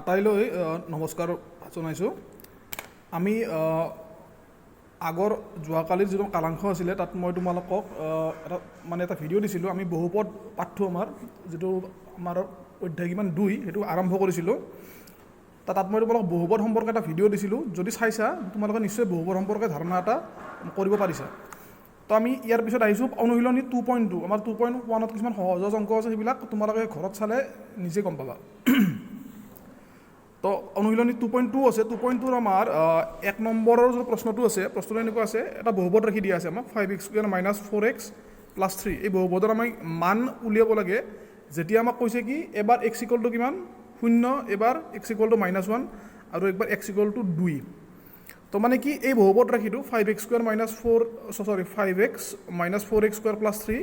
আটাইলৈ নমস্কাৰ জনাইছোঁ। আমি আগৰ যোৱাকালিৰ যিটো কালাংশ আছিলে, তাত মই তোমালোকক এটা মানে এটা ভিডিঅ' দিছিলোঁ। আমি বহুপদ পাঠটো, আমাৰ যিটো আমাৰ অধ্যায় কিমান 2, সেইটো আৰম্ভ কৰিছিলোঁ। তাত মই তোমালোকক বহুপদ সম্পৰ্কে এটা ভিডিঅ' দিছিলোঁ। যদি চাইছা, তোমালোকে নিশ্চয় বহুপদ সম্পৰ্কে ধাৰণা এটা কৰিব পাৰিছা। তো আমি ইয়াৰ পিছত আহিছোঁ অনুশীলনী 2.2। আমাৰ 2.1ত কিছুমান সহজ সহজ অংক আছে, সেইবিলাক তোমালোকে ঘৰত চালে নিজে গম পাবা। তো অনুশীলনী 2.2 আছে। 2.2ৰ আমাৰ 1 নম্বৰৰ যিটো প্ৰশ্নটো আছে, প্ৰশ্নটো এনেকুৱা আছে। এটা বহুপদ ৰাখি দিয়া আছে আমাক, 5 x square minus 4 x plus 3। এই বহুপদৰ আমি মান উলিয়াব লাগে, যেতিয়া আমাক কৈছে কি, এবাৰ এক্স ইকুৱেল টু কিমান? শূন্য, এবাৰ x equal to minus 1 আৰু একবাৰ এক্স ইকুৱেল টু 2। তো মানে কি, এই বহুপদ ৰাশিটো 5 x square minus 4, sorry, 5 x minus 4 x square plus 3,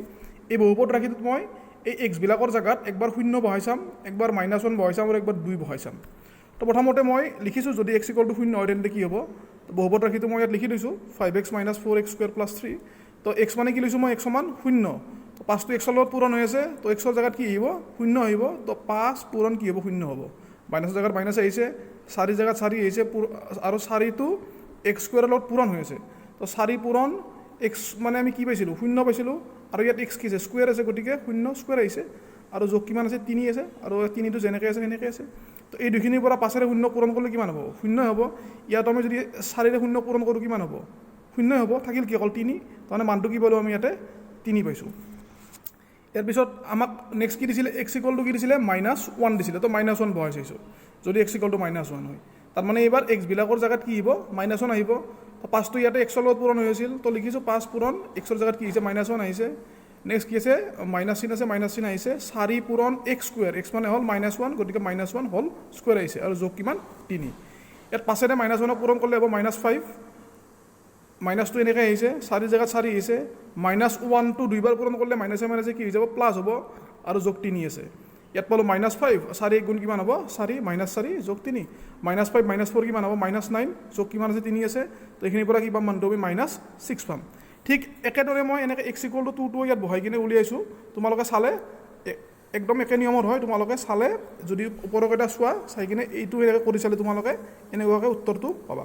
এই বহুপদ ৰাশিটোত মই এই এক্সবিলাকৰ জেগাত একবাৰ শূন্য বহাই চাম, একবাৰ মাইনাছ 1 বহাই চাম আৰু একবাৰ 2 বহাই চাম। তো প্ৰথমতে মই লিখিছোঁ, যদি এক্স ইকুৱেল টু শূন্য হয় তেন্তে কি হ'ব? তো বহুপদ ৰাশিটো মই ইয়াত লিখি দিছোঁ, 5 x minus 4 x square plus 3। তো এক্স মানে কি লৈছোঁ মই? এক্স সমান শূন্য। তো পাঁচটো এক্সৰ লগত পূৰণ হৈ আছে। তো এক্সৰ জেগাত কি আহিব? শূন্য আহিব। তো পাঁচ পূৰণ কি হ'ব? শূন্য হ'ব। মাইনাছৰ জেগাত মাইনাছ আহিছে, চাৰি জেগাত চাৰি আহিছে আৰু চাৰিটো এক্স স্কুৱেৰৰ লগত পূৰণ হৈ আছে। তো চাৰি পূৰণ এক্স মানে আমি কি পাইছিলোঁ? শূন্য পাইছিলোঁ। আৰু ইয়াত এক্স কি আছে? স্কুৱেৰ আছে, গতিকে শূন্য স্কুৱেৰ আহিছে। আৰু যোগ কিমান আছে? তিনি আছে। আৰু তিনিটো যেনেকৈ আছে সেনেকৈ আছে। তো এই দুখিনিৰ পৰা পাঁচেৰে শূন্য পূৰণ কৰিলে কিমান হ'ব? শূন্য হ'ব। ইয়াত আমি যদি চাৰিৰে শূন্য পূৰণ কৰোঁ কিমান হ'ব? শূন্য হ'ব। থাকিল কি? অকল তিনি। তাৰমানে মানটো কি পালোঁ আমি? ইয়াতে তিনি পাইছোঁ। ইয়াৰ পিছত আমাক নেক্সট কি দিছিলে? এক্স ইকুৱেল টু কি দিছিলে? মাইনাছ 1 দিছিলে। তো মাইনাছ 1 বহাই চাইছোঁ, যদি x equal to minus 1 হয়। তাৰমানে এইবাৰ এক্সবিলাকৰ জেগাত কি আহিব? মাইনাছ 1 আহিব। তো পাঁচটো ইয়াতে এক্সৰ লগত পূৰণ হৈ আছিল। তো লিখিছোঁ, পাঁচ পূৰণ এক্সৰ জেগাত কি আহিছে? মাইনাছ 1 আহিছে। নেক্সট কি আছে? মাইনাছ চিন আছে, মাইনাছ চিন আহিছে। চাৰি পূৰণ এক্স স্কুৱেৰ, এক্স মানে হ'ল মাইনাছ 1, গতিকে মাইনাছ 1 হ'ল স্কুৱেৰ আহিছে। আৰু যোগ কিমান? তিনি। ইয়াত পাঁচেৰে মাইনাছ 1ক পূৰণ কৰিলে হ'ব মাইনাছ 5। মাইনাছটো এনেকৈ আহিছে, চাৰি জেগাত চাৰি আহিছে। মাইনাছ 1টো দুইবাৰ পূৰণ কৰিলে মাইনাছে মাইনাছে কি হৈ যাব? প্লাছ হ'ব। আৰু যোগ তিনি আছে। ইয়াত পালোঁ মাইনাছ 5, চাৰি এক গুণ কিমান হ'ব? চাৰি, মাইনাছ চাৰি যোগ তিনি। মাইনাছ 5 মাইনাছ 4 কিমান হ'ব? মাইনাছ 9। যোগ কিমান আছে? তিনি আছে। তো এইখিনিৰ পৰা কি পাম মানটো? আমি মাইনাছ 6 পাম। ঠিক একেদৰে মই এনেকৈ এক্স ইকুৱেল টু 2টো ইয়াত বহাই কিনে উলিয়াইছোঁ। তোমালোকে চালে একদম একে নিয়মত হয়। তোমালোকে চালে, যদি ওপৰৰ কেইটা চোৱা, চাই কিনে এইটো এনেকৈ কৰি চালে তোমালোকে এনেকুৱাকৈ উত্তৰটো পাবা।